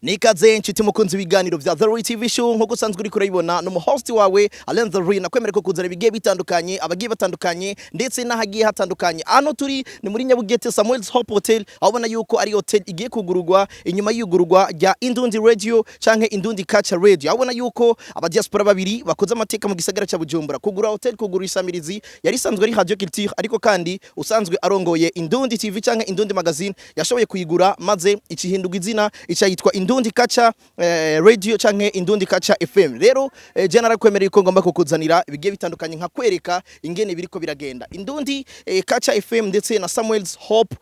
Nikaze nshuti mukunzi ibiganiro vya The Roy TV Show. Nkuko usanzwe uriko urabibona, no host wawe Alain The Roy, nakwemerera ko kuzana ibigiye bitandukanye, abagiye batandukanye, ndetse n'ahagiye hatandukanye. Hano turi ni muri Nyabugete, Samuel's Hope Hotel, aho ubona yuko ari hotel igiye kugururwa inyuma y'igururwa rya Indundi Radio canke Indundi Culture Radio, aho ubona yuko aba diaspora babiri bakoze amateka mu gisagara ca Bujumbura, kugura hotel, kugura isamirizi yari isanzwe ari Radio Culture, ariko kandi usanzwe arongoye Indundi TV canke Indundi Magazine yashoboye kuyigura, maze icihindurwa izina, icayitwa Indundi Culture Radio canke Indundi Culture FM. Rero je narakwemereye ko ngomba kukuzanira ibigiye bitandukanye, nkakwereka ingene biriko biragenda Indundi Culture FM ndetse na Samuel's Hope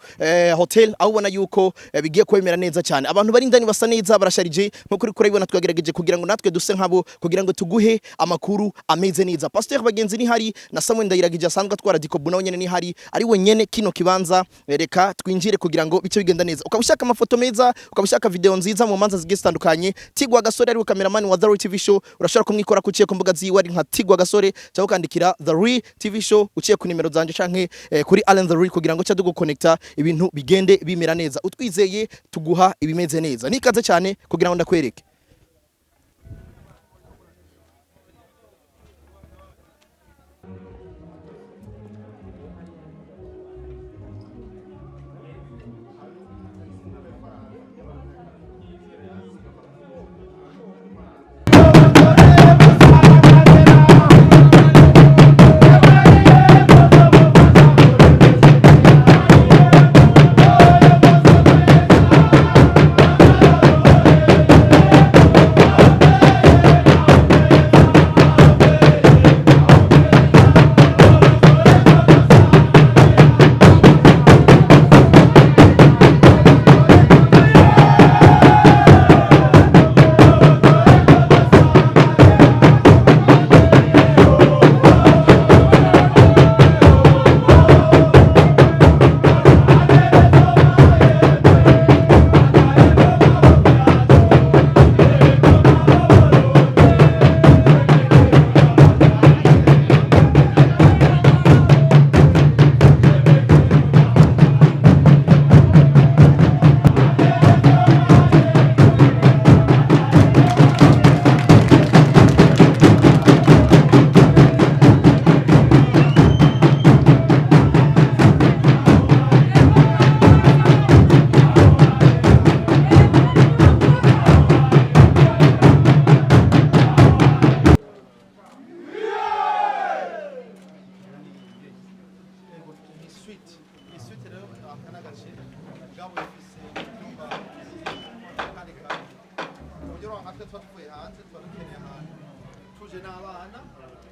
Hotel, aho ubona yuko bigiye kwemera neza cyane. Abantu bari indani basa neza, barasharije nkuko uri kurabibona. Twagerageje kugira ngo natwe duse nkabo, kugira ngo tuguhe amakuru ameze neza. Pasteur Bagenzi ni hari na Samuel Ndayiragije asanzwe atwara Dikobu, nawe nyene ni hari ari wenyene kino kibanza. Reka twinjire kugira ngo bice bigenda neza. Ukaba ushaka amafoto meza, ukaba ushaka video nziza mu manza zigiye zitandukanye, Tigwa Gasore ari cameraman wa The Roy TV Show, urashobora kumwikora kuciye ku mbuga ziwe ari nka Tigwa Gasore, cyangwa ukandikira The Roy TV Show uciye ku nimero zanje canke kuri Allen The Roy, kugira ngo cyaduguconnecta, ibintu bigende bimera neza. Utwizeye tuguha ibimeze neza. Nikaze cyane kugira ngo ndakwereke. Ni suite, ni suite rero. Aka ni agace ubwabo ifise ibyumba kandi kandi ku buryo urabona nka twe tuba tuvuye hanze, tuba dukeneye ahantu tuje n'abana,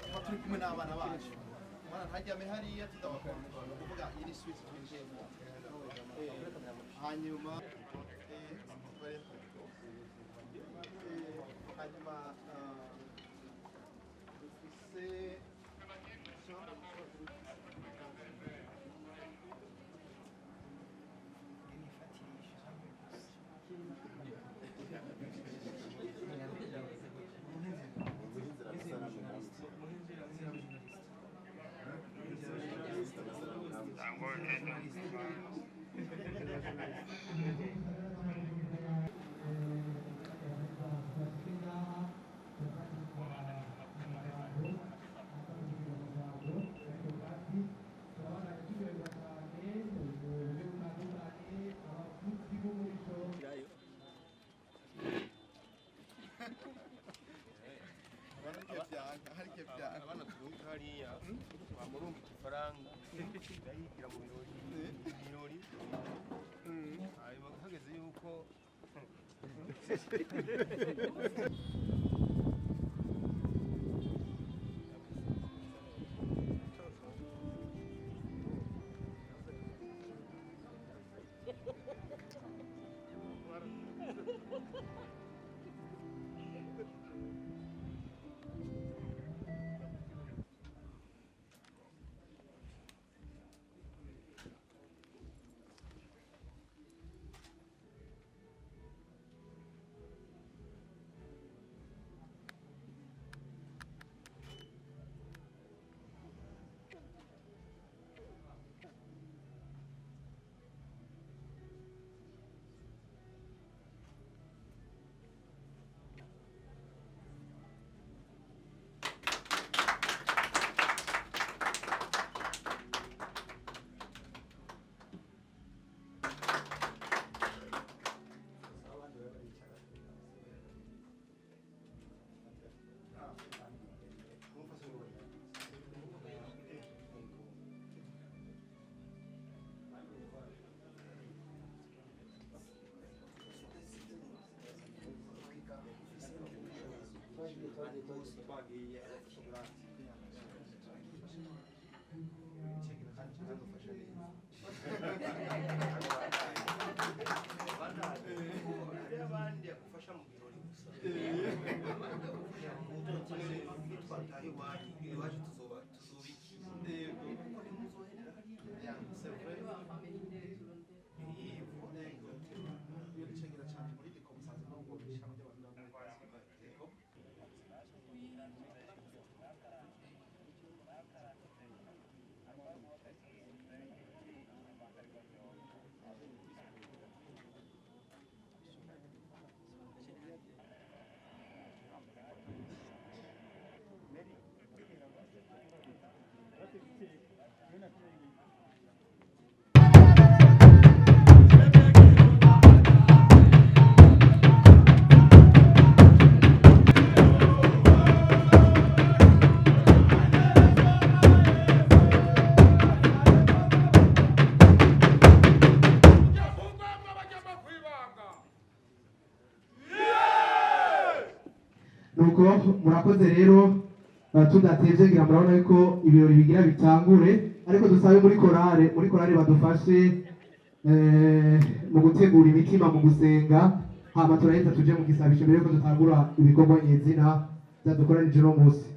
tuba turi kumwe n'abana bacu, umwana ntaryame hariya tudabakontorora. Ni ukuvuga iyi ni suite twinjiyemo. Hanyuma hanyuma dufise Abana turunga hariya bamurunga ifaranga ndayigira mu birori birori, hanyuma hageze yuko. Hariho abandi agufasha mu birori gusa, abandi bagufasha mu nitwataha iwanyu, iwacu tuzoba tuzubiki kuko ntimuzoherera hariya. C'est vrai. Iyo nicegera cyane muri diko musanze nubwo ishyirahamwe ry'abantu. Yego. Nuko murakoze rero, tudatevye ngira murabona yuko ibirori bigira bitangure, ariko dusabe muri korale badufashe mu gutegura imitima mu gusenga, hama turahita tuje mu gisabisho mbere yuko dutangura ibikorwa nyezina vyadukoranije uno munsi.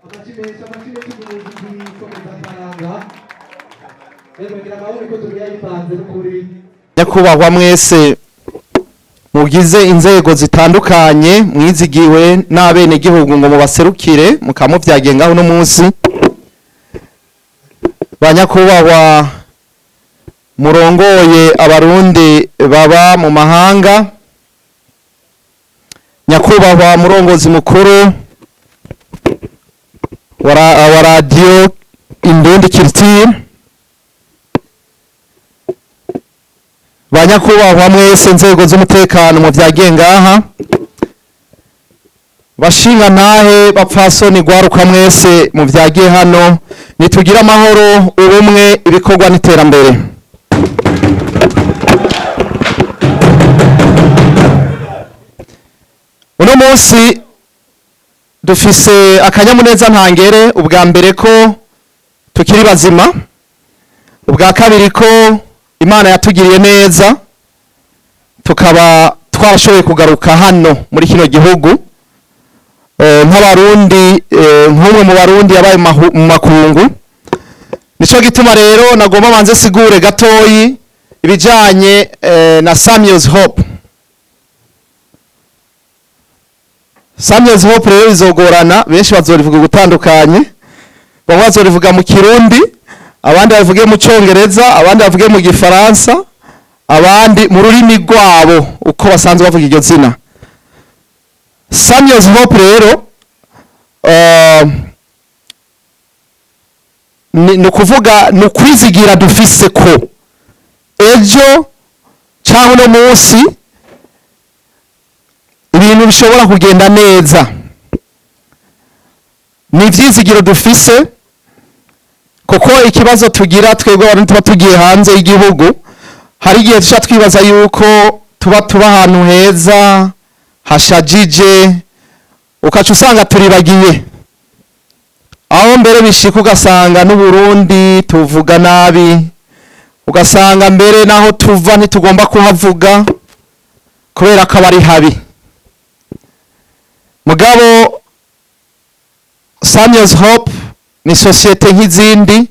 Amashyi menshi, amashyi menshi ku muyobozi w'ikomezakaranga. Rero ngira amaboko ko tugiye yipanze n'ukuri. Nyakubahwa mwese mugize inzego zitandukanye mwizigiwe n'abenegihugu ngo mubaserukire, mukaba muvyagengaho uno munsi, ba nyakubahwa murongoye Abarundi baba mu mahanga, nyakubahwa murongozi mukuru wa Radiyo Indundi Culture, ba nyakubahwa mwese nzego z'umutekano mu vyagiye ngaha, bashinga ntahe, bapfasoni, gwaruka mwese mu vyagiye hano, nitugire amahoro, ubumwe, ibikorwa n'iterambere. Uno munsi dufise akanyamuneza ntangere. Ubwa mbere ko tukiri bazima, ubwa kabiri ko Imana yatugiriye neza tukaba twarashoboye kugaruka hano muri kino gihugu nk'Abarundi, nk'umwe mu Barundi yabaye mu makungu. Nico gituma rero nagomba manze sigure gatoyi ibijanye na Samuel's Hope. Samuel's Hope rero bizogorana, benshi bazorivuga gutandukanye. Bamwe bazorivuga mu Kirundi, abandi bavuge mu Cyongereza, abandi bavuge mu Gifaransa, abandi mu rurimi rwabo uko basanzwe bavuga iryo zina. Samuel's Hope rero ni ukuvuga ni ukwizigira dufise ko ejo cyangwa uno munsi ibintu bishobora kugenda neza. Ni ivyizigiro dufise, kuko ikibazo tugira twebwe abantu tuba tugiye hanze y'igihugu, hari igihe tuca twibaza yuko tuba ahantu heza hashajije, ukaca usanga turibagiye aho mbere bishika, ugasanga n'Uburundi tuvuga nabi, ugasanga mbere naho tuva ntitugomba kuhavuga kubera ko aba ari habi. Mugabo Samuel's Hope ni sosiyete nk'izindi.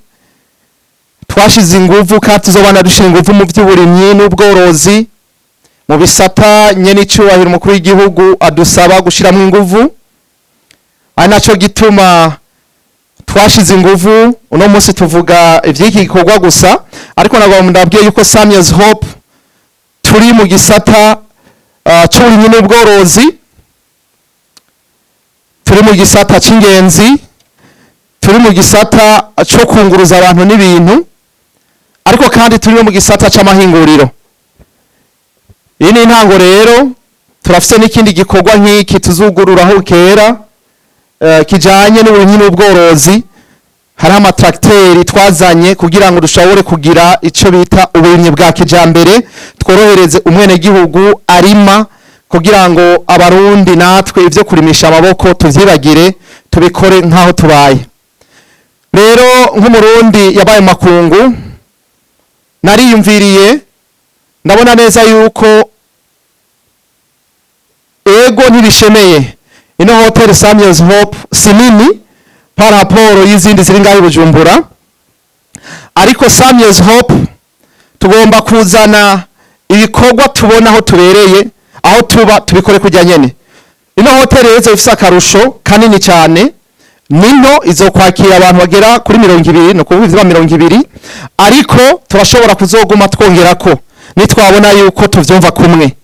Twashize inguvu kandi tuzobana dushira inguvu mu by'uburimyi n'ubworozi, mu bisata nyene icubahiro umukuru w'igihugu adusaba gushiramo inguvu. Ari naco gituma twashize inguvu. Uno munsi tuvuga ivy'iki gikorwa gusa, ariko nagomba ndabwiye yuko Samuel's Hope turi mu gisata c'uburimyi n'ubworozi, turi mu gisata c'ingenzi, turi mu gisata co kunguruza abantu n'ibintu, ariko kandi turi no mu gisata c'amahinguriro. Iyi ni intango rero, turafise n'ikindi gikorwa nk'iki tuzugururaho kera, kijanye n'uburimyi n'ubworozi. Hariho amatrakteri twazanye kugira ngo dushobore kugira ico bita uburimyi bwa kijambere, tworohereze umwenegihugu arima, kugira ngo Abarundi natwe ivyo kurimisha amaboko tuvyibagire, tubikore nk'aho tubaye. Rero nk'Umurundi yabaye mu makungu, nariyumviriye ndabona neza yuko ego ntibishemeye, ino hotel Samuel's Hope si nini par rapport y'izindi ziri ngaho i Bujumbura, ariko Samuel's Hope tugomba kuzana ibikorwa tubona aho tubereye, aho tuba, tubikore kujya nyene. Ino hotel rero ifise akarusho kanini cyane, nino izokwakira abantu bagera kuri 20, no kuvuga ivyuma 20, ariko turashobora kuzoguma twongerako nitwabona yuko tuvyumva kumwe.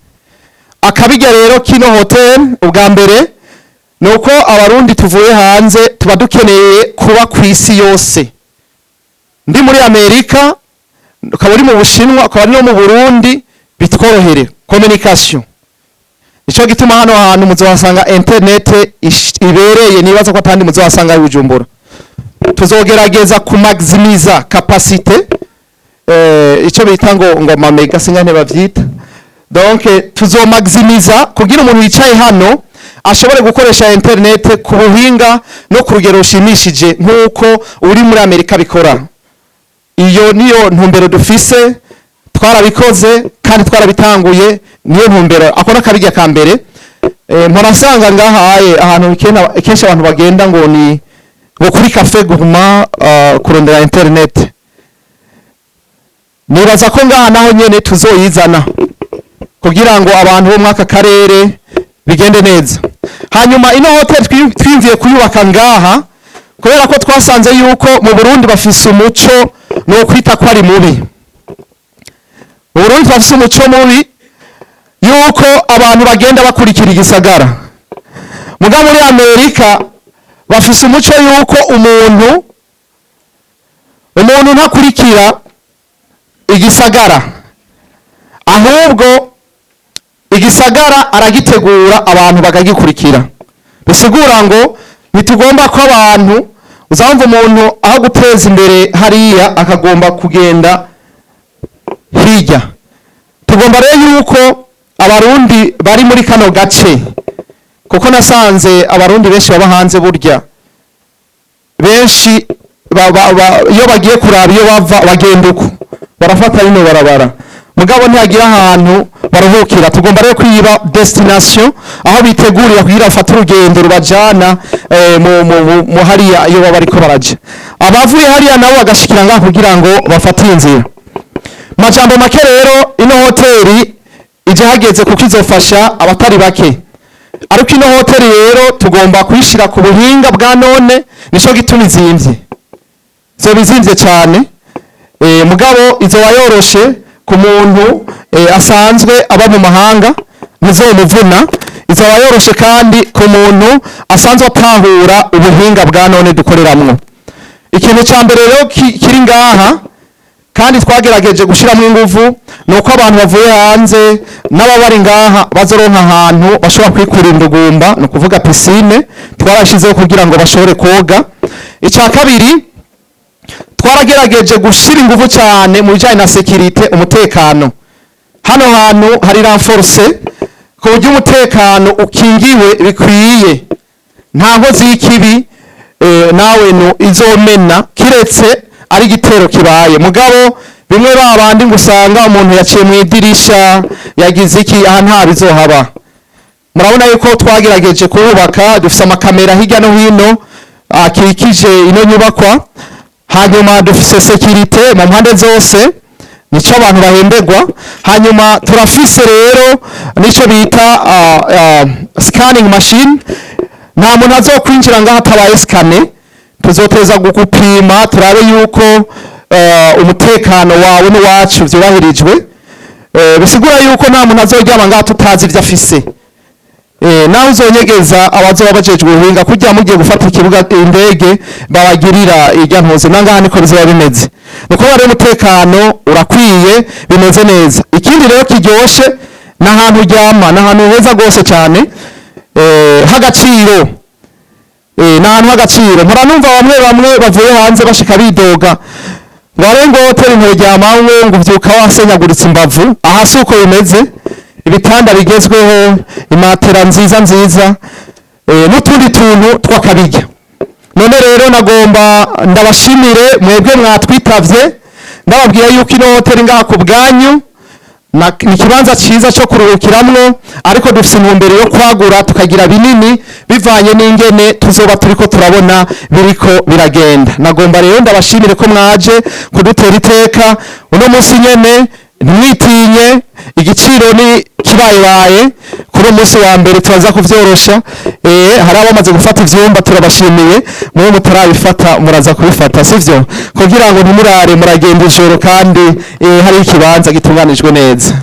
Akabirya rero kino hotel, ubwa mbere nuko Abarundi tuvuye hanze tuba dukeneye kuba ku isi yose. Ndi muri Amerika, ukaba uri mu Bushinwa, ukaba uri no mu Burundi, bitworohere communication. Nico gituma hano hantu muzohasanga internet ibereye, nibaza ko atandi muzohasanga i Bujumbura. Tuzogerageza kumaximiza capacité, ico bita ngo ma mega, sinkane bavyita. Donc tuzomaximiza kugira umuntu yicaye hano ashobore gukoresha internet ku buhinga no ku rugero rushimishije nk'uko uri muri Amerika bikora. Iyo niyo ntumbero dufise, twarabikoze kandi twarabitanguye, niyo ntumbero. Ako nakabirya ka mbere. Mpora nsanga ngahaye ahantu kenshi abantu bagenda ngo ni Ngo kuri Café Gourmand kurondera internet. Nibaza ko ngaha naho nyene tuzoyizana kugira ngo abantu bo mwaka karere bigende neza. Hanyuma ino hotel twiyumviye kuyubaka ngaha kubera ko twasanze yuko mu Burundi bafise umuco no kwita ko ari mubi. Mu Burundi bafise umuco mubi yuko abantu bagenda bakurikira igisagara. Muga muri Amerika bafise umuco yuko umuntu ntakurikira igisagara, ahubwo igisagara aragitegura, abantu bakagikurikira. Bisigura ngo ntitugomba ko abantu uzamva umuntu aho guteza imbere hariya akagomba kugenda hirya. Tugomba rero yuko Abarundi bari muri kano gace, kuko nasanze Abarundi benshi baba hanze, burya benshi iyo bagiye kuraba iyo bava bagenda uko barafata rino barabara, mugabo ntihagira ahantu baruhukira. Tugomba rero kwiba destination aho bitegurira kugira bafate urugendo rubajana mu hariya iyo baba bariko baraja. Abavuye hariya nabo bagashikira ngaho kugira ngo bafate inzira. Majambo make rero, ino hoteli ije hageze kuko izofasha abatari bake. Ariko ino hoteli rero tugomba kuyishira ku buhinga bwa none, nico gituma izimvye, izoba izimvye cyane. Mugabo izoba yoroshe ku muntu asanzwe aba mu mahanga, ntizomuvuna. Izoba yoroshe kandi ku muntu asanzwe atahura ubuhinga bwa none dukoreramwo. Ikintu cya mbere rero kiri ngaha kandi twagerageje gushyiramo ingufu ni uko abantu bavuye hanze n'ababari ngaha bazoronka ahantu bashobora kwikura indugumba, ni ukuvuga piscine twarashizeho kugira ngo bashobore koga. Icya kabiri, twaragerageje gushyira ingufu cyane mu bijyanye na sécurité, umutekano. Hano hantu hari renforce ku buryo umutekano ukingiwe bikwiye, nta nkozi y'ikibi nawe no izomena kiretse ari igitero kibaye. Mugabo bimwe babandi ngo usanga umuntu yaciye mu idirisha yagize iki, aha nta bizohaba. Murabona yuko twagerageje kuhubaka, dufise amakamera hirya no hino akikije ino nyubakwa. Hanyuma dufise sécurité mu mpande zose, nico abantu bahemberwa. Hanyuma turafise rero nico bita scanning machine. Nta muntu azokwinjira ngaho atabaye scanné. Tuzoteza gupima turabe yuko umutekano wawe n'uwacu vyubahirijwe. Bisigura yuko nta muntu azoryama ngaho tutazi ivyo afise. Naho uzonyegeza, abazoba bajejwe ubuhinga kugira mugiye gufata ikibuga indege babagirira irya ntuze, nangaha niko bizoba bimeze. Ni ukuvuga rero umutekano urakwiye, bimeze neza. Ikindi rero kiryoshe ni ahantu uryama, ni ahantu heza rwose cyane h'agaciro. Ni ahantu h'agaciro. Mpora numva bamwe bamwe bavuye hanze bashika bidoga ngo are ngo hoteli nturyamamwe, ngo uvyuka wasenyaguritse imbavu. Aha si uko bimeze. Ibitanda bigezweho, imatera nziza nziza, n'utundi tuntu tw'akabirya. None rero nagomba ndabashimire mwebwe mwatwitavye, ndababwira yuko ino hoteli ngaha ku bwanyu ni ikibanza cyiza cyo kuruhukiramwo, ariko dufite intumbero yo kwagura tukagira binini bivanye n'ingene tuzoba turiko turabona biriko biragenda. Nagomba rero ndabashimire ko mwaje kudutera iteka uno munsi nyene. Ntimwitinye, igiciro ni kibayebaye. Kuri uyu munsi wa mbere turaza kuvyorosha. Hari abamaze gufata ivyumba, turabashimiye. Mwe mutarabifata muraza kubifata, sivyo? Kugira ngo ntimurare muragenda ijoro kandi hari ikibanza gitunganijwe neza.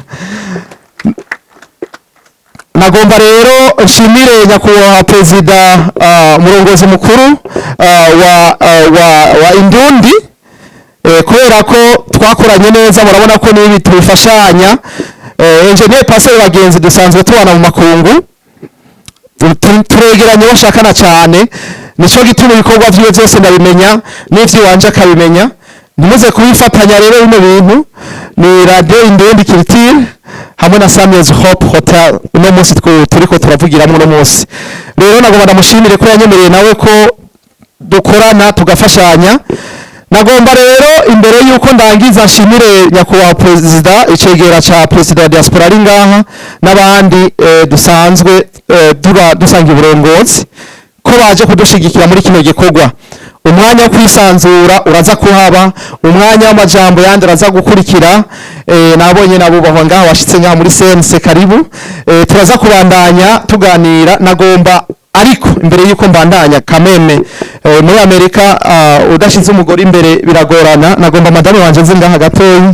Nagomba rero nshimire nyakubahwa perezida, umurongozi mukuru wa Indundi, kubera ko twakoranye neza. Murabona ko n'ibi tubifashanya. Engineer Pastor Bagenzi dusanzwe tubana mu makungu, turegeranye bashakana cyane, nico gituma ibikorwa vyiwe byose ndabimenya n'ivy'iwanje akabimenya. Ntimuze kubifatanya rero bino bintu, ni Radio Indundi Culture hamwe na Samuel's Hope Hotel uno munsi turiko turavugiramwo uno munsi. Rero nagomba ndamushimire ko yanyemereye nawe ko dukorana tugafashanya. Nagomba rero imbere yuko ndangiza nshimire nyakubahwa perezida, icegera ca perezida wa diaspora ari ngaha, n'abandi dusanzwe dusangiye uburongozi, ko baje kudushigikira muri kino gikorwa. Umwanya wo kwisanzura uraza kuhaba, umwanya w'amajambo yandi araza gukurikira. Nabonye nabubahwa ngaha washitse ngaha muri CNC, karibu. Turaza kubandanya tuganira. Nagomba ariko imbere yuko mbandanya kameme, muri Amerika udashize umugore imbere biragorana. Nagomba madame wanje nzi ngaha gatoyi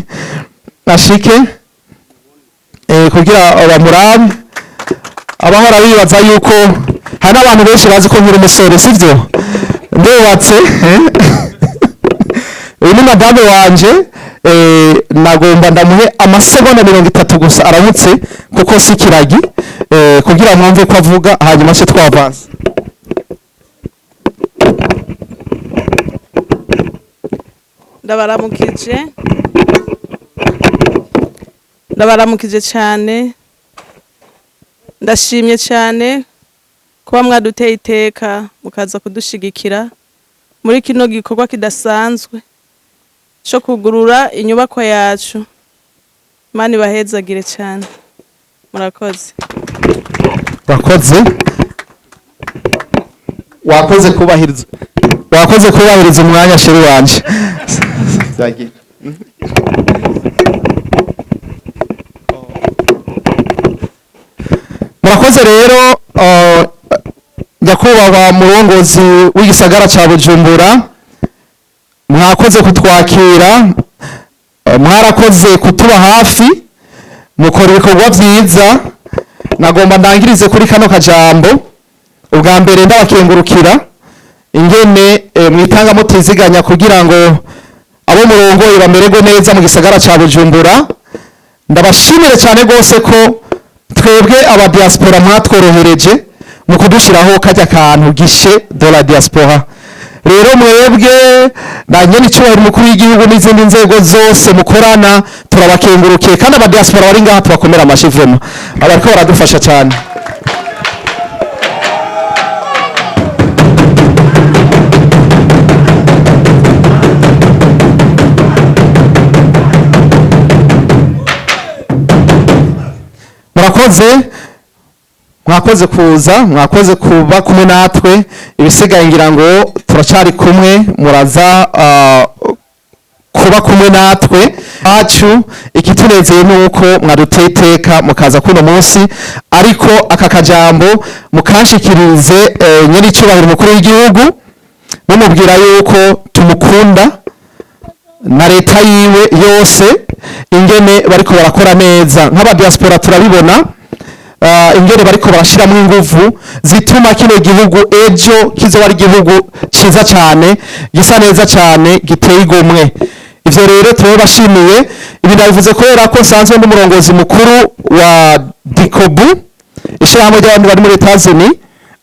ashike kugira bamurabe. Abahora bibaza yuko hari n'abantu benshi bazi ko nkiri umusore, sivyo, ndubatse. Uyu ni madame wanje. Nagomba ndamuhe amasegonda 30 gusa aramutse, kuko si kiragi, kugira mwumve ko avuga, hanyuma se twavanse. Ndabaramukije, ndabaramukije cyane. Ndashimye cyane kuba mwaduteye iteka mukaza kudushigikira muri kino gikorwa kidasanzwe cyo kugurura inyubako yacu. Imana ibahezagire cyane, murakoze. Wakoze, wakoze kubahiriza, wakoze kubahiriza umwanya, chéri wanje. Zagiye. Murakoze rero, nyakubahwa murongozi w'igisagara ca Bujumbura, mwakoze kutwakira, mwarakoze kutuba hafi, mukora ibikorwa vyiza. Nagomba ndangirize kuri kano kajambo. Ubwa mbere ndabakengurukira ingene mwitanga mutiziganya kugira ngo abo murongoye bamererwe neza mu gisagara ca Bujumbura. Ndabashimire cyane rwose ko twebwe aba diaspora mwatworohereje mu kudushiraho kajya kantu guichet de la diaspora. Rero mwebwe na nyene icyubahiro umukuru w'igihugu n'izindi nzego zose mukorana, turabakengurukiye. Kandi aba diaspora bari ngaha tubakomera amashi vraiment, abariko baradufasha cyane. Murakoze, mwakoze kuza, mwakoze kuba kumwe natwe. Ibisigaye ngira ngo turacari kumwe, muraza kuba kumwe natwe acu. Ikitunezeye nuko mwaduteye iteka mukaza kuno munsi, ariko aka kajambo mukanshikirize nyiri icyubahiro umukuru w'igihugu, mumubwira yuko tumukunda na leta yiwe yose, ingene bariko barakora neza. Nk'aba diaspora turabibona ingene bariko barashiramo inguvu zituma kino gihugu ejo kizoba ari igihugu ciza cyane, gisa neza cyane, giteye igomwe. Ivyo rero turabashimiye. Ibi ndabivuze kubera ko nsanzwe ndi umurongozi mukuru wa Dikobu, ishyirahamwe ry'abantu bari muri Etazuni,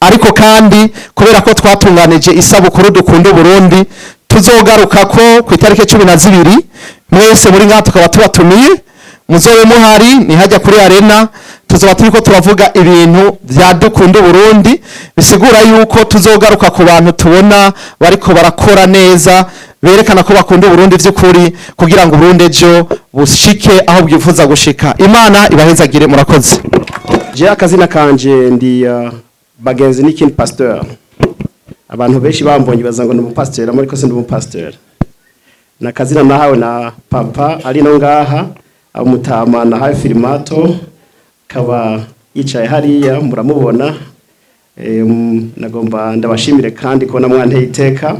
ariko kandi kubera ko twatunganije isabukuru Dukunda Burundi, tuzogaruka ko ku itariki 12. Mwese muri ngaha tukaba tubatumiye, muzobe muhari nihajya kuri arena. Tuzoba turiko turavuga ibintu vya Dukunda Burundi, bisigura yuko tuzogaruka ku bantu tubona bariko barakora neza, berekana ko bakunda Burundi vy'ukuri, kugira ngo Burundi ejo bushike aho bwifuza gushika. Imana ibahezagire, murakoze. Je akazina kanje ndi Bagenzi Nikin Pasteur. Abantu benshi bambonye baza ngo ndi umupasteur, ariko si ndi umupasteur. Na kazina nahawe na papa ari no ngaha, umutama nahawe Filimato, kaba yicaye hariya muramubona. Nagomba ndabashimire kandi kubona mwanteye iteka,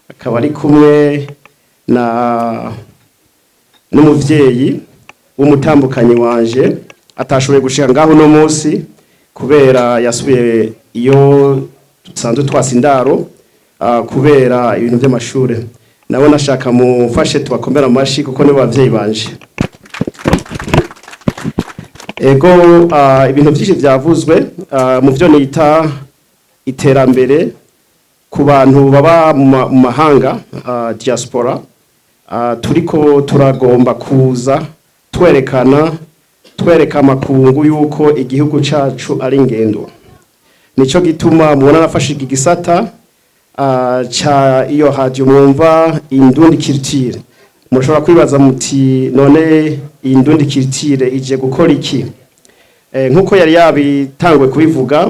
akaba ari kumwe na n'umuvyeyi w'umutambukanyi wanje atashoboye gushika ngaho uno munsi kubera yasubiye iyo dusanzwe twasa indaro, kubera ibintu by'amashure. Nabo nashaka mufashe tubakomera amashi kuko nibo bavyeyi banje. Ego, ibintu byinshi byavuzwe mu byo nita iterambere ku bantu baba mu mahanga, diaspora. Turiko turagomba kuza twerekana, twereka amakungu yuko igihugu cacu ari ingendo. Nico gituma mubona nafashe iki gisata ca iyo radio mwumva Indundi Culture. Mushobora kwibaza muti: "None Indundi Culture ije gukora iki?" Nkuko yari yabitanguye kubivuga,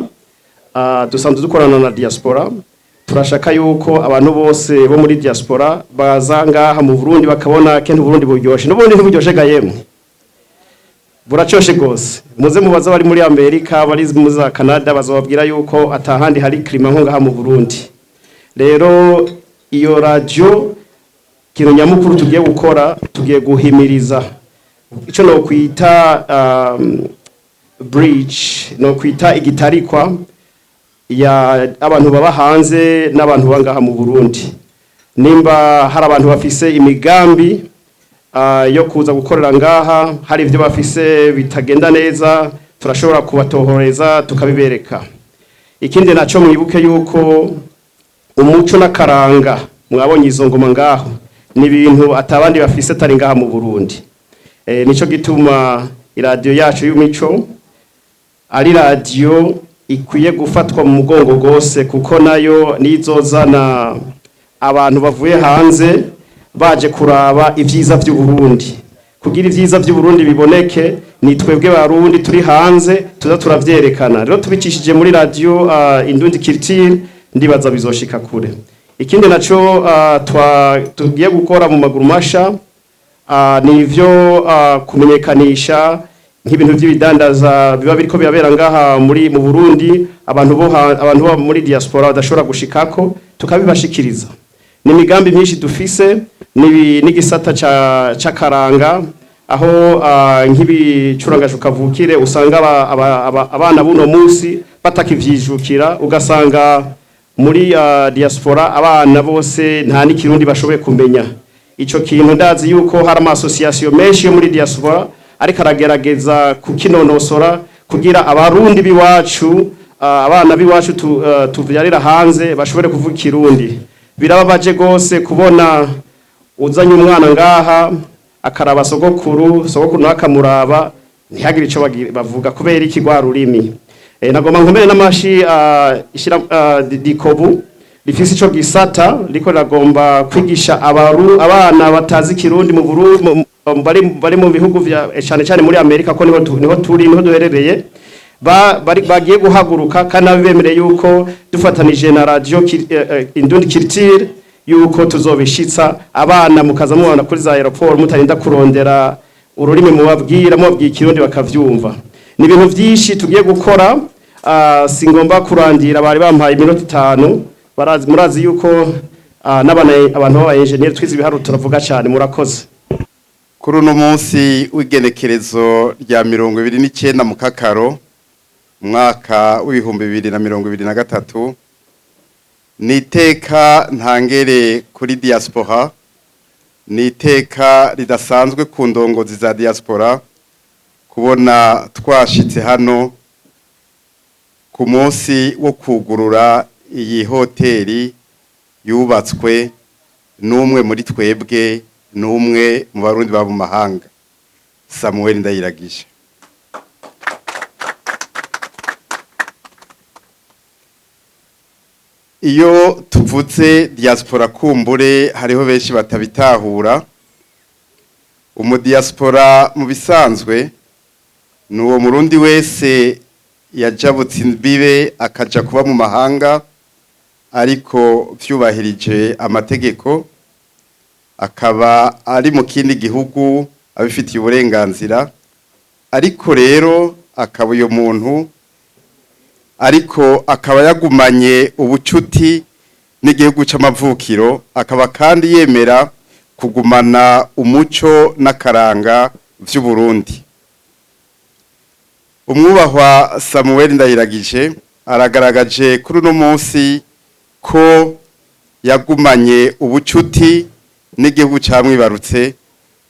dusanzwe dukorana na diaspora. Turashaka yuko abantu bose bo muri diaspora baza ngaha mu Burundi, bakabona kentu Burundi buryoshe. N'ubundi ntiburyoshe ga yemwe, buracoshe gose. Muze mubaza bari muri Amerika, bari mu za Canada, bazobabwira yuko atahandi hari climat nko ngaha mu Burundi. Rero iyo radio, ikintu nyamukuru tugiye gukora, tugiye guhimiriza ico no kwita bridge, no kwita igitarikwa ya abantu baba hanze n'abantu bangaha mu Burundi. Nimba hari abantu bafise imigambi yo kuza gukorera ngaha, hari ibyo bafise bitagenda neza, turashobora kubatohoreza tukabibereka. Ikindi naco, mwibuke yuko umuco n'akaranga, mwabonye izo ngoma ngaho, ni ibintu atabandi bafise atari ngaha mu Burundi. Nico gituma iradiyo yacu y'umico ari radiyo ikwiye gufatwa mu mugongo gose, kuko nayo nizozana abantu bavuye hanze baje kuraba ibyiza by'u Burundi. Kugira ibyiza by'u Burundi biboneke, ni twebwe Barundi turi hanze tuza turavyerekana. Rero tubicishije muri radio Indundi Culture, ndibaza bizoshika kure. Ikindi naco tugiye gukora mu maguru masha ni ivyo kumenyekanisha nk'ibintu by'ibidandaza biba biriko birabera ngaha muri mu Burundi, abantu bo muri diaspora badashobora gushikako, tukabibashikiriza. Ni imigambi myinshi dufise n'igisata ca c'akaranga, aho nk'ibicurangasho kavukire usanga abana buno munsi batakivyijukira, ugasanga muri diaspora abana bose nta n'ikirundi bashoboye kumenya. Ico kintu ndazi yuko hari ama association menshi yo muri diaspora ariko aragerageza kukinonosora kugira Abarundi biwacu, abana biwacu tuvyarira hanze bashobore kuvuga Ikirundi. Birababaje gose kubona uzanye umwana ngaha akaraba sogokuru, sogokuru nawe akamuraba, ntihagire ico bavuga. Kubera iki? Rwa rurimi. Nagomba nkomere n'amashi ishira dikobu rifise ico gisata riko riragomba kwigisha abana batazi Kirundi mu Burundi, bari mu bihugu vya cane cane muri Amerika, ko niho turi, niho duherereye. Bagiye guhaguruka kandi abemereye yuko dufatanije na radio Indundi Culture yuko tuzobishitsa, abana mukaza mubana kuri za aéroport mutarinda kurondera ururimi mubabwira, mubabwiye Ikirundi bakavyumva. Ni ibintu vyinshi tugiye gukora. Singomba kurandira, bari bampaye iminota 5. Barazi, murazi yuko n'abana, abantu b'aba engineer twize ibiharuro, turavuga cyane. Murakoze. Kuri uno munsi w'igenekerezo rya 29 Mukakaro umwaka w'2023, ni iteka ntangere kuri diaspora, ni iteka ridasanzwe ku ndongozi za diaspora kubona twashitse hano ku munsi wo kugurura iyi hoteli yubatswe n'umwe muri twebwe, n'umwe mu Barundi baba mu mahanga, Samuel Ndayiragije. Iyo tuvuze diaspora, kumbure hariho benshi batabitahura. Umudiaspora mu bisanzwe ni uwo Murundi wese yajabutse imbibe akaja kuba mu mahanga, ariko vyubahirije amategeko, akaba ari mu kindi gihugu abifitiye uburenganzira, ariko rero akaba uyo muntu ariko akaba yagumanye ubucuti n'igihugu c'amavukiro, akaba kandi yemera kugumana umuco n'akaranga vy'Uburundi. Umwubahwa Samuel Ndayiragije aragaragaje kuri uno munsi ko yagumanye ubucuti n'igihugu camwibarutse,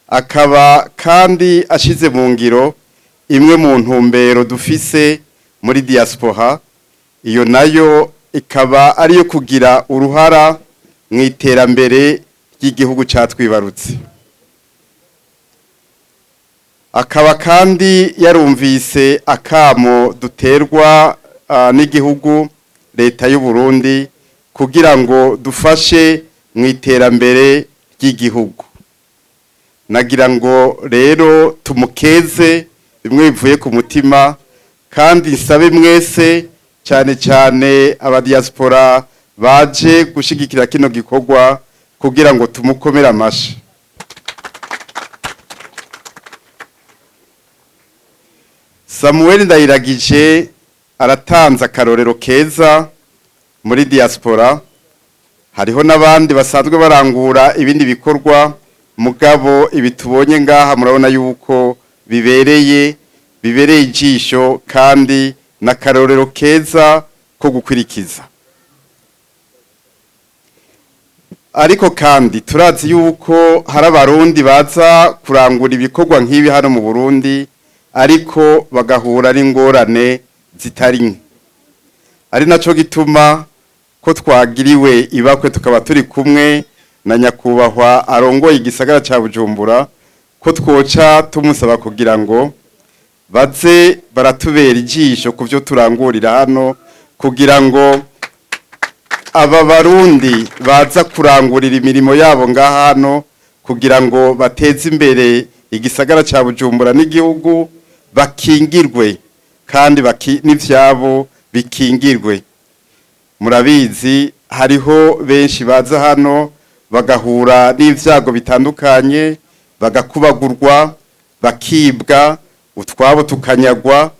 akaba kandi ashize mu ngiro imwe mu ntumbero dufise muri diaspora, iyo nayo ikaba ariyo kugira uruhara mu iterambere ry'igihugu catwibarutse. Akaba kandi yarumvise akamo duterwa n'igihugu, leta y'u Burundi, kugira ngo dufashe mu iterambere ry'igihugu. Nagira ngo rero tumukeze bimwe bivuye ku mutima, kandi nsabe mwese, cyane cyane abadiaspora Baje gushigikira kino gikorwa kugira ngo tumukomere amashi. Samuel Ndayiragije aratanze akarorero keza muri diaspora. Hariho n'abandi basanzwe barangura ibindi bikorwa, mugabo ibi tubonye ngaha murabona yuko bibereye ijisho kandi n'akarorero keza ko gukwirikiza. Ariko kandi turazi yuko hari Abarundi baza kurangura ibikorwa nk'ibi hano mu Burundi, ariko bagahura n'ingorane zitari nke, ari naco gituma ko twagiriwe ibakwe tukaba turi kumwe na nyakubahwa arongoye igisagara ca Bujumbura, ko twoca tumusaba kugira ngo baze baratubera ijisho ku byo turangurira hano, kugira ngo aba Barundi baza kurangurira imirimo yabo ngaha hano kugira ngo bateze imbere igisagara ca Bujumbura n'igihugu, bakingirwe kandi n'ivyabo bikingirwe. Murabizi, hariho benshi baza hano bagahura n'ivyago bitandukanye, bagakubagurwa, bakibwa utwabo, tukanyagwa,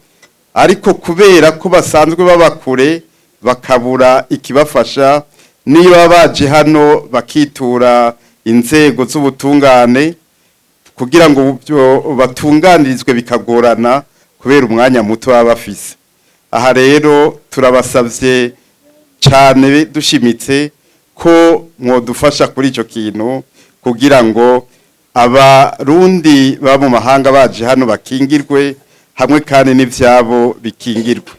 ariko kubera ko basanzwe baba kure bakabura ikibafasha, niyo baba baje hano bakitura inzego z'ubutungane kugira ngo batunganirizwe, bikagorana kubera umwanya muto baba bafise. Aha rero turabasavye cyane dushimitse ko mwodufasha kuri ico kintu, kugira ngo Abarundi baba mu mahanga baje hano bakingirwe hamwe kandi n'ivyabo bikingirwe.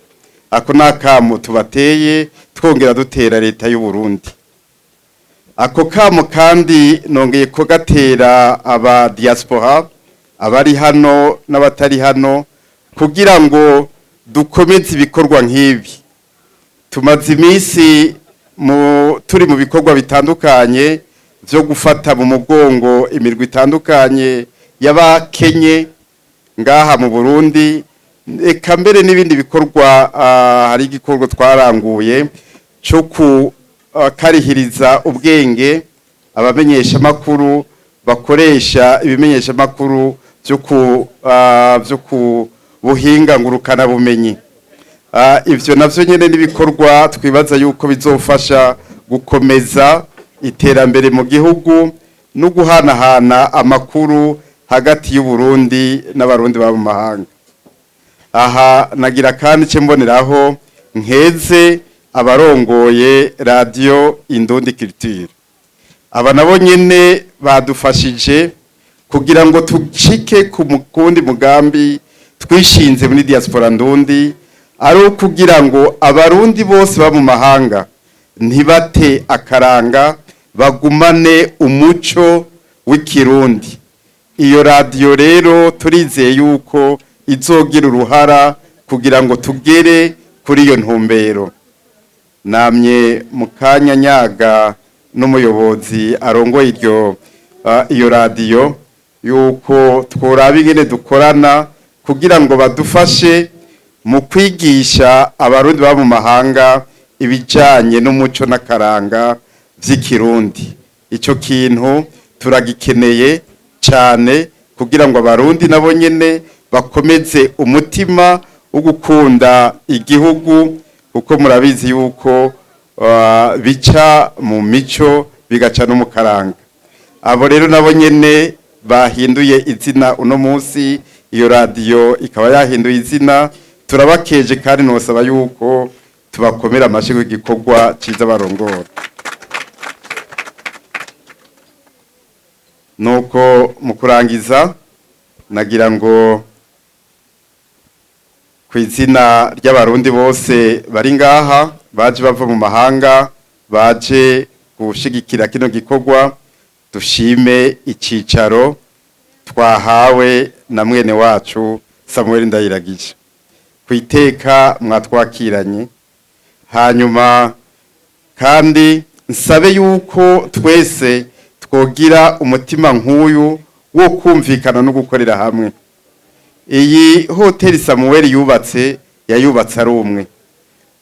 Ako ni akamo tubateye, twongera dutera leta y'u Burundi. Ako kamo kandi nongeye ko gatera aba diaspora, abari hano n'abatari hano, kugira ngo dukomeze ibikorwa nk'ibi. Tumaze iminsi turi mu bikorwa bitandukanye byo gufata mu mugongo imirwi itandukanye y'abakenye ngaha mu Burundi, eka mbere n'ibindi bikorwa. Hari igikorwa twaranguye cyo kukarihiriza ubwenge abamenyeshamakuru bakoresha ibimenyeshamakuru byo ku buhinga ngurukana bumenyi. Ivyo navyo nyene n'ibikorwa twibaza yuko bizofasha gukomeza iterambere mu gihugu no guhanahana amakuru hagati y'u Burundi n'Abarundi baba mu mahanga. Aha nagira kandi ce mboneraho nkeze abarongoye Radio Indundi Culture. Aba nabo nyene badufashije kugira ngo tucike ku mukundi mugambi twishinze muri diaspora ndundi, ari kugira ngo Abarundi bose ba mu mahanga ntibate akaranga, bagumane umuco w'Ikirundi. Iyo radiyo rero turizeye yuko izogira uruhara kugira ngo tugere kuri iyo ntumbero. Namye mu kanya nyaga n'umuyobozi arongoye iyo radiyo yuko tworaba ingene dukorana kugira ngo badufashe mu kwigisha Abarundi baba mu mahanga ibijanye n'umuco n'akaranga vy'Ikirundi. Ico kintu turagikeneye cyane kugira ngo Abarundi nabo nyene bakomeze umutima wo gukunda igihugu, kuko murabizi yuko bica mu mico, bigaca no mu karanga. Abo rero nabo nyene bahinduye izina uno munsi, iyo radiyo ikaba yahinduye izina, turabakeje kandi nosaba yuko tubakomera amashyi igikorwa cyiza barongora. Nuko mu kurangiza nagira ngo ku izina ry'Abarundi bose bari ngaha baje bava mu mahanga baje gushigikira kino gikorwa, dushime icicaro twahawe na mwene wacu Samuel Ndayiragije ku iteka mwatwakiranye. Hanyuma kandi nsabe yuko twese twogira umutima nk'uyu wo kumvikana no gukorera hamwe. Iyi hoteli Samuel yubatse, yayubatse ari umwe.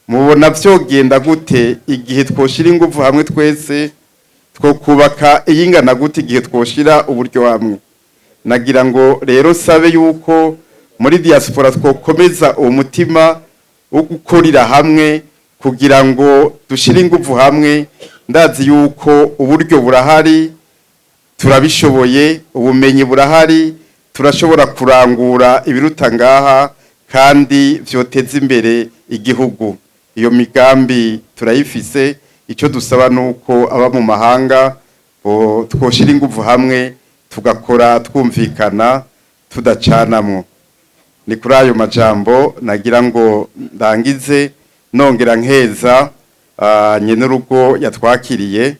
Mubona vyogenda gute igihe twoshira ingufu hamwe twese, twokubaka iyingana gute igihe twoshira uburyo hamwe? Nagira ngo rero sabe yuko muri diaspora twokomeza uwo mutima wo gukorera hamwe kugira ngo dushire ingufu hamwe. Ndazi yuko uburyo burahari, turabishoboye, ubumenyi burahari, turashobora kurangura ibiruta ngaha kandi vyoteza imbere igihugu. Iyo migambi turayifise. Icyo dusaba nuko aba mu mahanga bo twoshira ingufu hamwe, tugakora twumvikana, tudacanamwo. Ni kuri ayo majambo nagira ngo ndangize, nongera nkeza nyenurugo yatwakiriye,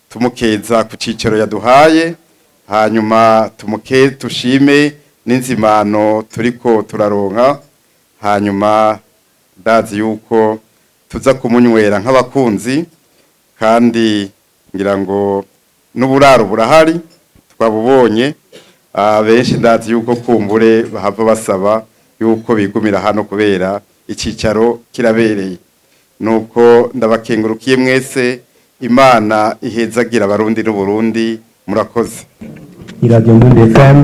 tumukeza ku cicaro yaduhaye, hanyuma tumuke tushime n'inzimano turiko turaronka. Hanyuma ndazi yuko tuza kumunywera nk'abakunzi, kandi ngira ngo n'uburaro burahari twabubonye. Benshi ndazi yuko kumbure bahava basaba yuko bigumira hano kubera icicaro kirabereye. Nuko ndabakengurukiye mwese. Imana ihezagira Abarundi n'Uburundi. Murakoze. Iradiyo Ndundi FM,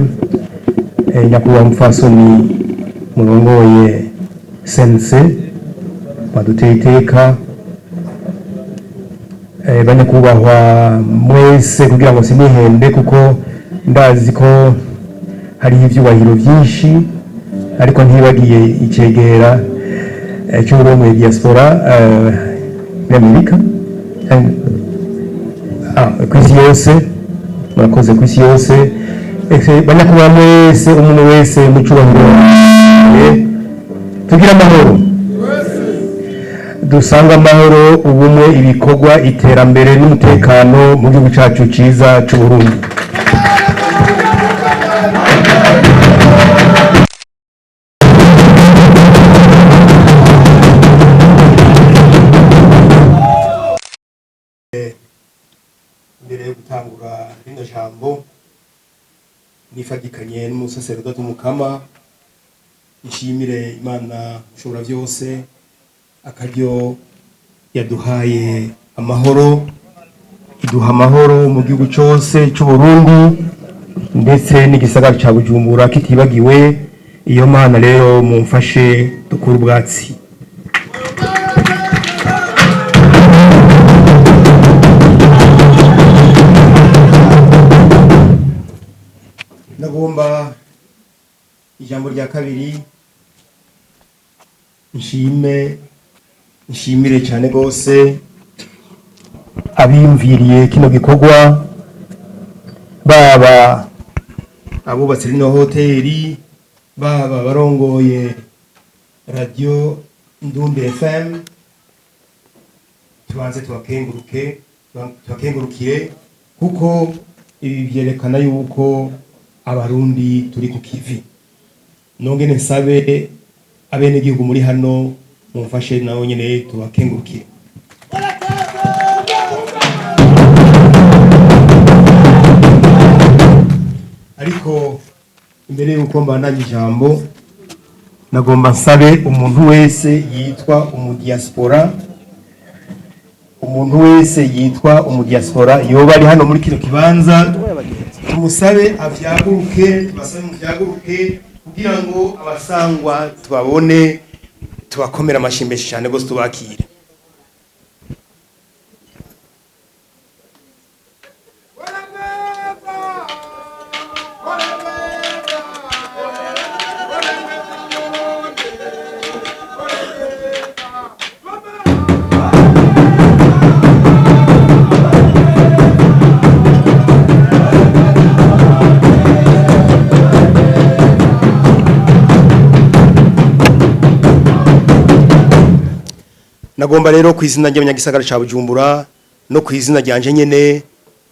nyakubahwa mupfasoni murongoye sense baduteye iteka, banyakubahwa mwese, kugira ngo sinihende kuko ndazi ko hariho ivyubahiro vyinshi, ariko ntibagiye icegera c'uburongoye diaspora muri Amerika, kw'isi yose. Murakoze kw'isi yose. Banyakubahwa mwese, umuntu wese mu cubahiro, tugira amahoro, dusanga amahoro, ubumwe, ibikorwa, iterambere n'umutekano mu gihugu cacu ciza c'Uburundi. Mbere yo gutangura rino jambo, nifatikanye n'umusaserodoti Mukama, nshimire Imana ushobora byose akaryo yaduhaye amahoro, iduha amahoro mu gihugu cyose cy'u Burundi ndetse n'igisagara ca Bujumbura kitibagiwe. Iyo Mana rero mumfashe dukura ubwatsi. Ndagomba ijambo rya kabiri nshime, nshimire cyane rwose abiyumviriye kino gikorwa, baba abubatse rino hoteli, baba barongoye radio Ndumbi FM. Tubanze tubakenguruke, tubakengurukire kuko ibi byerekana yuko Abarundi turi ku kivi. Nongene nsabe abenegihugu muri hano mumfashe nabo nyene tubakengurukire. Ariko imbere yuko mbandanya ijambo, nagomba nsabe umuntu wese yitwa umudiaspora, umuntu wese yitwa umudiaspora yoba ari hano muri kino kibanza, tumusabe avyaguruke, tubasabe muvyaguruke kugira ngo abasangwa tubabone, tubakomera amashyi menshi cyane rwose, tubakire. Nagomba rero ku izina ry'abanyagisagara ca Bujumbura no ku izina ryanje nyene,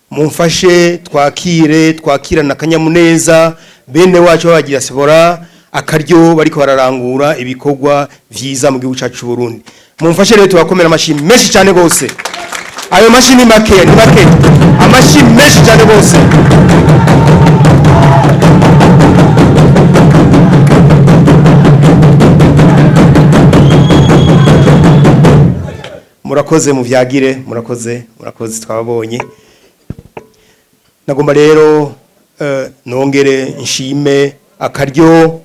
mumfashe twakire, twakirana akanyamuneza bene wacu b'abadiaspora akaryo bariko bararangura ibikorwa vyiza mu gihugu cacu c'u Burundi. Mumfashe rero tubakomera amashyi menshi cyane gose. Ayo mashyi ni make, ni make, amashyi menshi cyane gose. Murakoze, muvyagire, murakoze, murakoze, twababonye. Nagomba rero nongere nshime akaryo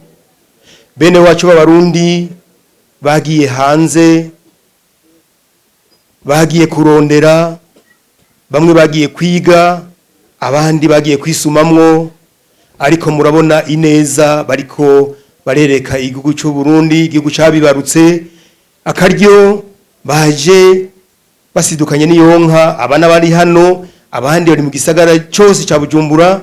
bene wacu b'Abarundi bagiye hanze, bagiye kurondera, bamwe bagiye kwiga, abandi bagiye kwisumamwo, ariko murabona ineza bariko barereka igihugu cy'u Burundi, igihugu cabibarutse. Akaryo baje basidukanye n'iyonka, abana bari hano, abandi bari mu gisagara cyose cya Bujumbura,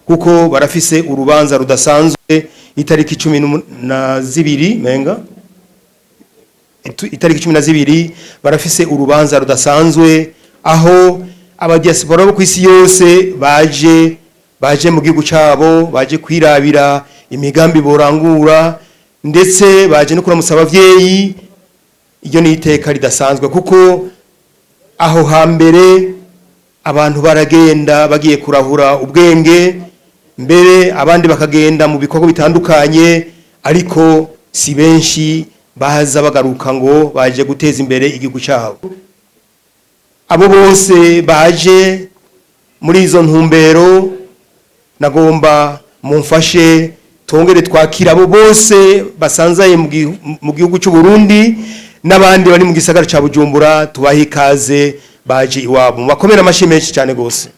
kuko barafise urubanza rudasanzwe itariki 12 menga itariki 12. Barafise urubanza rudasanzwe aho abadiaspora bo kwisi yose baje mu gihugu cabo, baje kwirabira imigambi borangura, ndetse baje no kuramutsa abavyeyi. Iryo ni iteka ridasanzwe, kuko aho hambere abantu baragenda bagiye kurahura ubwenge, mbere abandi bakagenda mu bikorwa bitandukanye, ariko si benshi baza bagaruka ngo baje guteza imbere igihugu cyabo. Abo bose baje muri izo ntumbero, nagomba mumfashe tongere twakira abo bose basanzaye mu gihugu cy'u Burundi n'abandi bari mu gisagara ca Bujumbura, tubahe ikaze, baje iwabo. Mubakomere amashyi menshi cyane gose.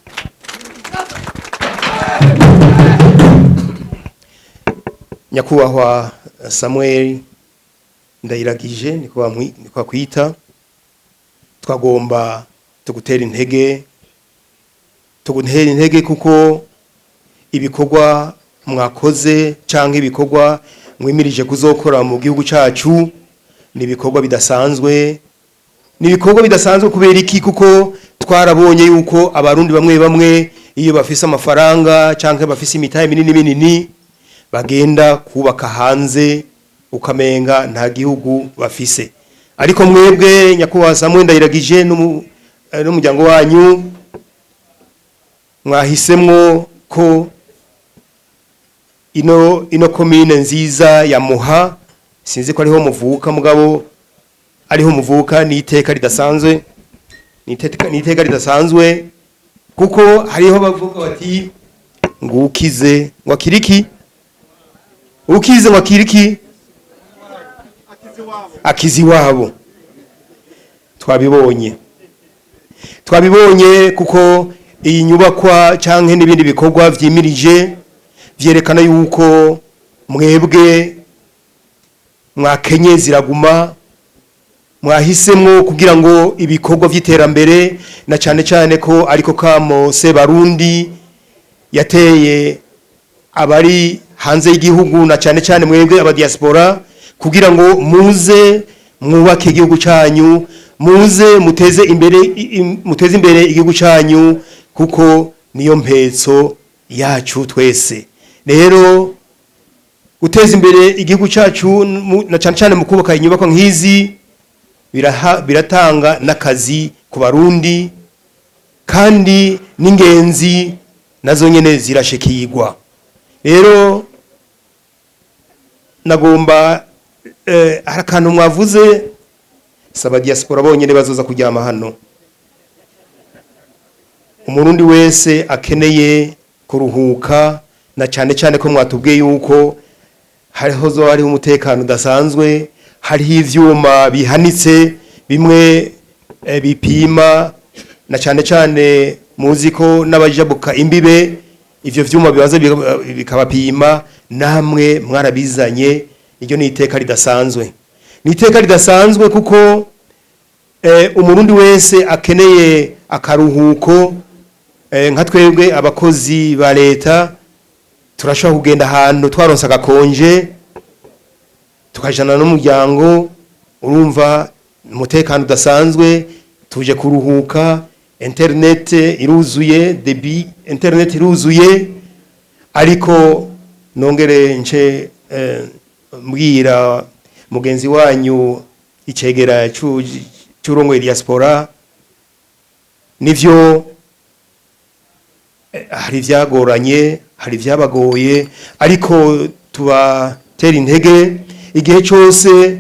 Nyakubahwa Samuel Ndayiragije, niko bakwita, twagomba tugutera intege, tugutera intege, kuko ibikorwa mwakoze canke ibikorwa mwimirije kuzokora mu gihugu cacu ni ibikorwa bidasanzwe. Ni ibikorwa bidasanzwe kubera iki? Kuko twarabonye yuko Abarundi bamwe bamwe, iyo bafise amafaranga canke bafise imitahe minini minini, bagenda kubaka hanze, ukamenga nta gihugu bafise. Ariko mwebwe, nyakubahwa Samuel Ndayiragije n'umuryango wanyu, mwahisemwo ko ino komine nziza ya Muha, sinzi ko ariho muvuka, mugabo ariho muvuka, ni iteka ridasanzwe, ni iteka ridasanzwe, kuko hariho bavuga bati ngo ukize ngo akiriki, ukize ngo akiriki akizi wabo. Twabibonye kuko iyi nyubakwa canke n'ibindi bikorwa vyimirije vyerekana yuko mwebwe mwakenye ziraguma, mwahisemwo kugira ngo ibikorwa vy'iterambere, na cane cane ko ariko kamo Sebarundi yateye abari hanze y'igihugu, na cane cane mwebwe abadiaspora, kugira ngo muze mwubake igihugu cyanyu, muze muteze imbere igihugu cyanyu, kuko niyo mpetso yacu twese. Rero guteza imbere igihugu cyacu na cane cane mu kubaka inyubako nk'izi biratanga n'akazi ku Barundi, kandi n'ingenzi nazo nyene zirashikirwa. Rero nagomba hari akantu mwavuze, saba diaspora bonyene bazoza kuryama hano. Umurundi wese akeneye kuruhuka, na cyane cyane ko mwatubwiye yuko hariho zo hariho umutekano udasanzwe, hariho ivyuma bihanitse bimwe bipima, na cyane cyane muzi ko n'abajabuka imbibe ivyo vyuma bibaza bikabapima, namwe mwarabizanye. Iryo ni iteka ridasanzwe, ni iteka ridasanzwe, kuko Umurundi wese akeneye akaruhuko, nka twebwe abakozi ba leta turashobora kugenda ahantu twaronse agakonje, tukajana n'umuryango. Urumva umutekano udasanzwe, tuje kuruhuka, internet iruzuye, débit internet iruzuye. Ariko nongere nce mbwira mugenzi wanyu icegera c'urongoye diaspora, nivyo, hari ivyagoranye, hari ibyabagoye, ariko tubatera intege igihe cyose.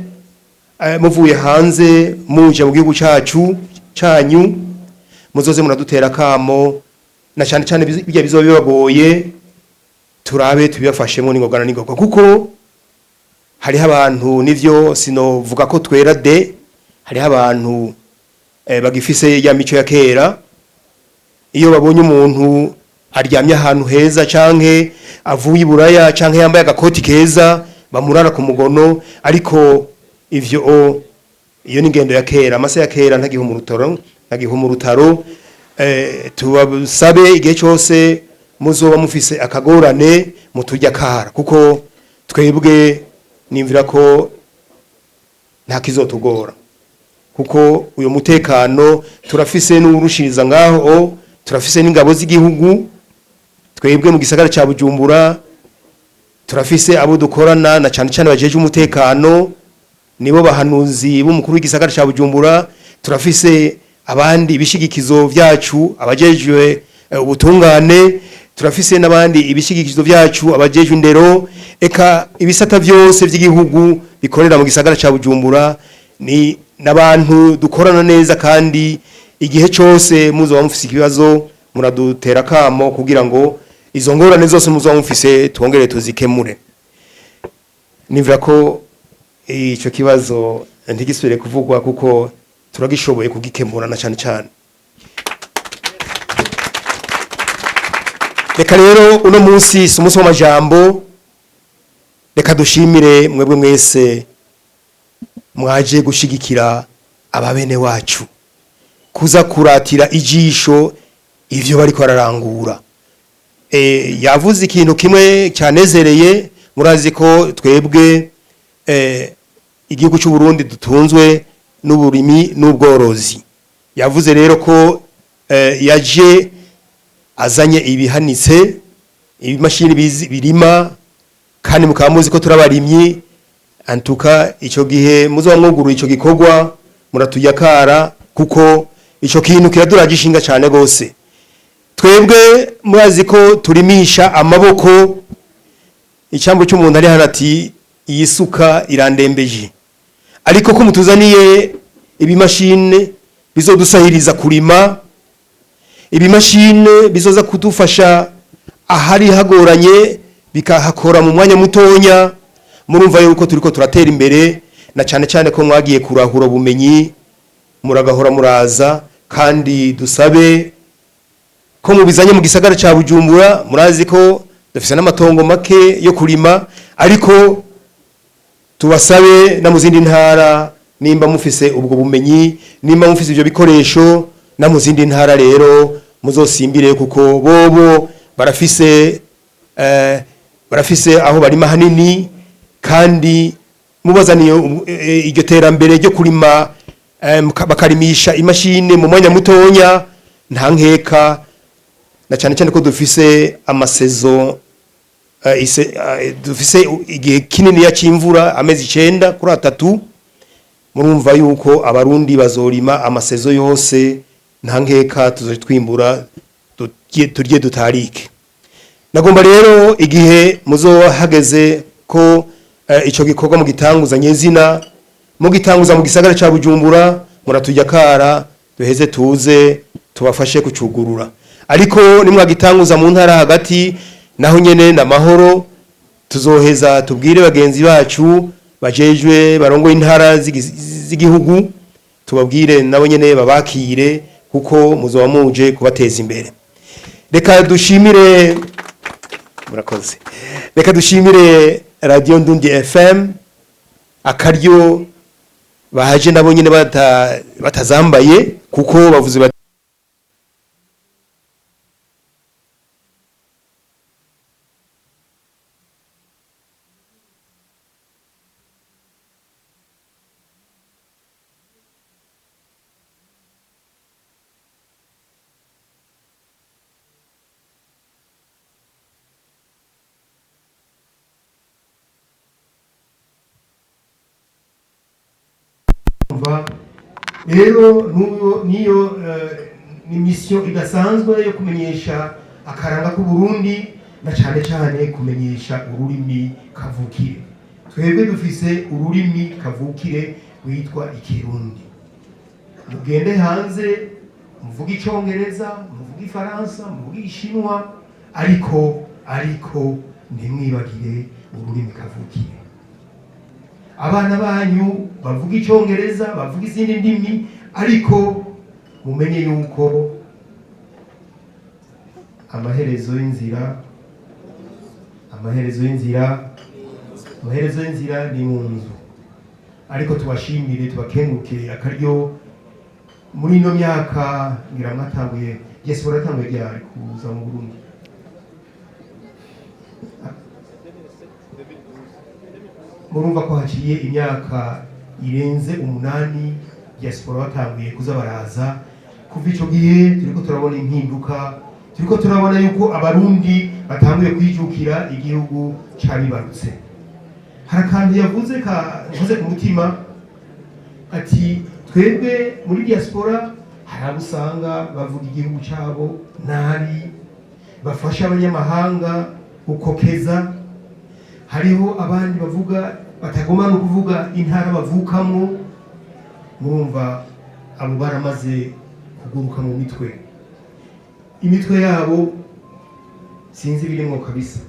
Muvuye hanze muje mu gihugu cacu canyu, muzoze muradutera kamo, na cyane cyane bijya bizoba bibagoye, turabe tubibafashemo n'ingoga na n'ingoga, kuko hariho abantu, nivyo sinovuga ko twera de, hariho abantu bagifise ya mico ya kera. Iyo babonye umuntu aryamye ahantu heza, canke avuye iburaya, canke yambaye agakoti keza, bamurara ku mugono. Ariko ivyo iyo ni ingendo ya kera, amase ya kera ntagiha mu rutaro, ntagiha mu rutaro. Tubasabe igihe cyose muzoba mufise akagorane mutujya kara, kuko twebwe nimvira ko nta kizotugora, kuko uyu mutekano turafise n'urushiriza ngaho, turafise n'ingabo z'igihugu. Twebwe mu gisagara ca Bujumbura turafise abo dukorana, na cyane cyane bajeje umutekano, nibo bahanuzi b'umukuru w'igisagara ca Bujumbura. Turafise abandi ibishigikizo vyacu, abajejwe ubutungane, turafise n'abandi ibishigikizo vyacu, abajejwe indero, eka ibisata vyose vy'igihugu bikorera mu gisagara ca Bujumbura ni n'abantu dukorana neza. Kandi igihe cyose muzoba mufise ikibazo muradutera kamo, kugira ngo izo ngorane zose muzoba mufise twongere tuzikemure. Nimvira ko ico kibazo ntigisubire kuvugwa, kuko turagishoboye kugikemura. Na cyane cyane reka rero uno munsi si umunsi w'amajambo. Reka dushimire mwebwe mwese mwaje gushigikira ababene wacu, kuza kuratira ijisho ivyo bariko bararangura. Yavuze ikintu kimwe cyanezereye. Murazi ko twebwe igihugu cy'u Burundi dutunzwe n'uburimi n'ubworozi. Yavuze rero ko yaje azanye ibihanitse, ibimashini birima, kandi mukaba muzi ko turabarimyi. Antuka ico gihe muzoba mwuguruye ico gikorwa muratuyakara, kuko ico kintu kiraduraje ishinga cyane gose. Twebwe murazi ko turimisha amaboko. Icambo cy'umuntu ari hano ati: "Iyi suka irandembeje." Ariko ko mutuzaniye ibimashine bizodusahiriza kurima, ibimashine bizoza kudufasha ahari hagoranye bikahakora mu mwanya mutonya, murumva yuko turiko turatera imbere, na cyane cyane ko mwagiye kurahura ubumenyi, muragahora muraza. Kandi dusabe ko mubizanye mu gisagara ca Bujumbura. Murazi ko dufise n'amatongo make yo kurima, ariko tubasabe na mu zindi ntara, nimba mufise ubwo bumenyi, nimba mufise ivyo bikoresho, na mu zindi ntara rero muzosimbire, kuko bobo barafise aho barima hanini. Kandi mubazaniye iryo terambere ryo kurima, bakarimisha imashini mu mwanya mutonya, nta nkeka, na cyane cyane ko dufise amasezo, dufise igihe kinini ya c'imvura, amezi 9 kuri 3, murumva yuko Abarundi bazorima amasezo yose. Nta nkeka tuzotwimbura, turye dutarike. Nagomba rero igihe muzoba hageze ko ico gikorwa mugitanguza nyezina, mugitanguza mu gisagara ca Bujumbura, muratujya kara duheze tuze tubafashe kucugurura. Ariko nimwagitanguza mu ntara hagati, naho nyene na mahoro, tuzoheza tubwire bagenzi bacu bajejwe barongoye intara z'igihugu, tubabwire nabo nyene babakire, kuko muzoba muje kubateza imbere. Reka dushimire, murakoze, reka dushimire Radio Ndundi FM akaryo bahaje nabo nyene batazambaye, kuko bavuze bati Umva rero n'uyo niyo ni mission idasanzwe yo kumenyesha akaranga k'u Burundi, na cyane cyane kumenyesha ururimi kavukire. Twebwe dufise ururimi kavukire. Rwitwa Ikirundi. Mugende hanze muvuge Icongereza, muvuge Ifaransa, muvuge Igishinwa, ariko ntimwibagire ururimi kavukire. Abana banyu bavuga Icongereza, bavuga izindi ndimi, ariko mumenye yuko amaherezo y'inzira ni mu nzu. Ariko tubashimire, tubakengurukire akaryo muri ino myaka ngira mwatanguye. Diaspora yatanguye ryari kuza mu Burundi? Murumva ko haciye imyaka irenze 8 diaspora batanguye kuza baraza. Kuva ico gihe turiko turabona impinduka, turiko turabona yuko Abarundi batanguye kwijukira igihugu cabibarutse. Hari akantu yavuze ka nkoze ku mutima, ati twebwe muri diaspora hari abo usanga bavuga igihugu cabo nabi, bafasha abanyamahanga gukokeza. Hariho abandi bavuga batagomba no kuvuga intara bavukamwo. Murumva abo baramaze kuguruka mu mitwe, imitwe yabo sinzi ibirimwo kabisa,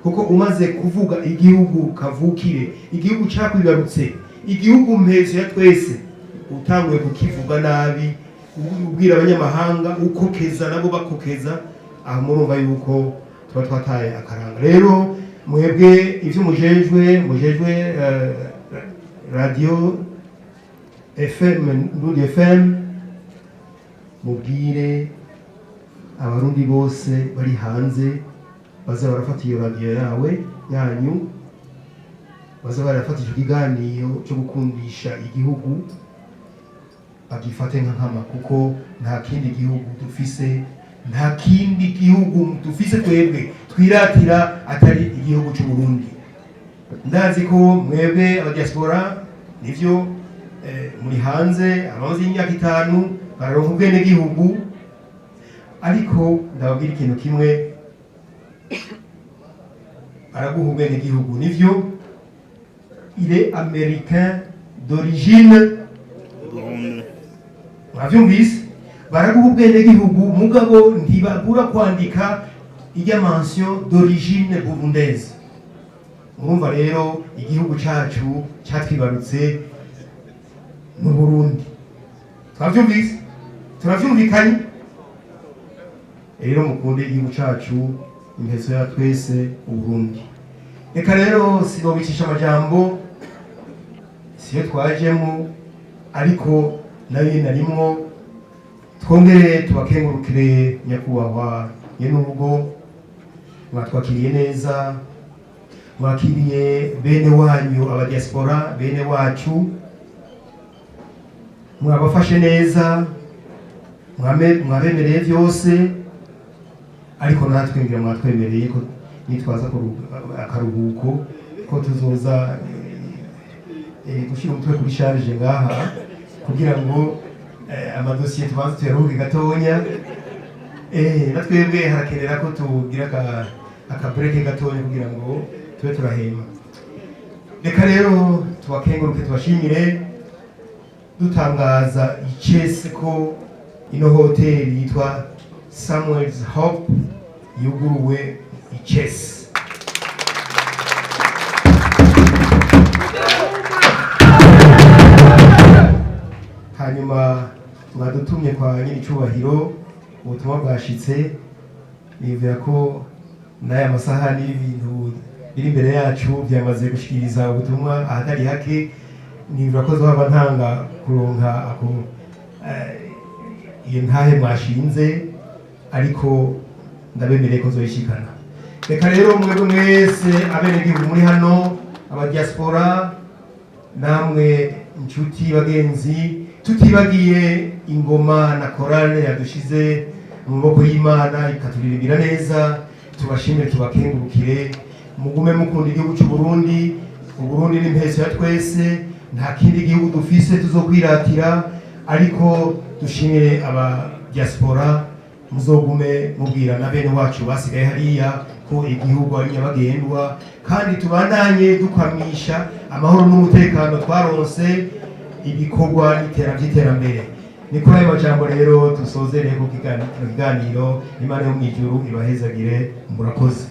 kuko umaze kuvuga igihugu kavukire, igihugu cakwibarutse, igihugu mpezo ya twese, utanguye kukivuga nabi, ubwira abanyamahanga ukokeza nabo bakokeza, aho murumva yuko tuba twataye akaranga. Rero mwebwe ivyo mujejwe radio FM, Ndundi FM, mubwire Abarundi bose bari hanze baza barafata iyo radio yawe yanyu, baza barafata ico kiganiro cyo gukundisha igihugu, bagifate nka nkama, kuko nta kindi gihugu dufise, nta kindi gihugu dufise twebwe twiratira atari igihugu cy'u Burundi. Ndazi ko mwebwe abadiaspora nivyo, muri hanze abamaze imyaka 5 bararonka ubwene gihugu, ariko ndababwira ikintu kimwe: baraguha ubwene gihugu nivyo, il est américain d'origine, mwavyumvise? Baraguha ubwene gihugu, mugabo ntibabura kwandika ijya mention d'origine burundaise. Murumva rero igihugu cacu catwibarutse mu Burundi. Twavyumvise, turavyumvikanye. Rero mukunde igihugu cacu, impeso ya twese, Uburundi. Reka rero sinobicisha amajambo, siyo twajemo, ariko nayo narimwo. Twongere tubakengurukire, nyakubahwa nyenurugo, mwatwakiriye neza, mwakiriye bene wanyu abadiaspora, bene wacu, mwabafashe neza, mwabemereye byose. Ariko natwe ngira mwatwemereye ko nitwaza akaruhuko ko tuzoza gushyira umutwe kuri charge ngaha, kugira ngo amadosiye tubanze tuyaruhuke gatonya. Na twebwe harakenera ko tugira aka break gatonya kugira ngo tube turahema. Reka rero tubakenguruke, tubashimire, dutangaza icese ko ino hoteli yitwa Samuel's Hope yuguruwe icese. Hanyuma mwadutumye kwa nyiricubahiro, ubutumwa bwashitse. Niyumvira ko n'aya masahani y'ibintu biri imbere yacu byamaze gushikiriza ubutumwa ahatari hake. Niyumvira ko zohava ntanga kuronka ako iyo ntahe mwashinze, ariko ndabemereye ko nzoyishikana. Reka rero mwebwe mwese abenegihugu muri hano, abadiaspora, namwe inshuti bagenzi, tutibagiye ingoma na korale yadushize mu maboko y'Imana ikaturirimbira neza, tubashimire, tubakengurukire. Mugume mukunda igihugu cy'u Burundi. Uburundi ni impeso ya twese, nta kindi gihugu dufise tuzokwiratira. Ariko dushimire aba diaspora, muzogume mubwira na bene wacu basigaye hariya ko igihugu ari nyabagendwa, kandi tubandanye dukwamisha amahoro n'umutekano twaronse. Ibikorwa by'iterambere ni kuri ayo majambo rero dusozereye ku kino kiganiro. Imana yo mu ijuru ibahezagire, murakoze.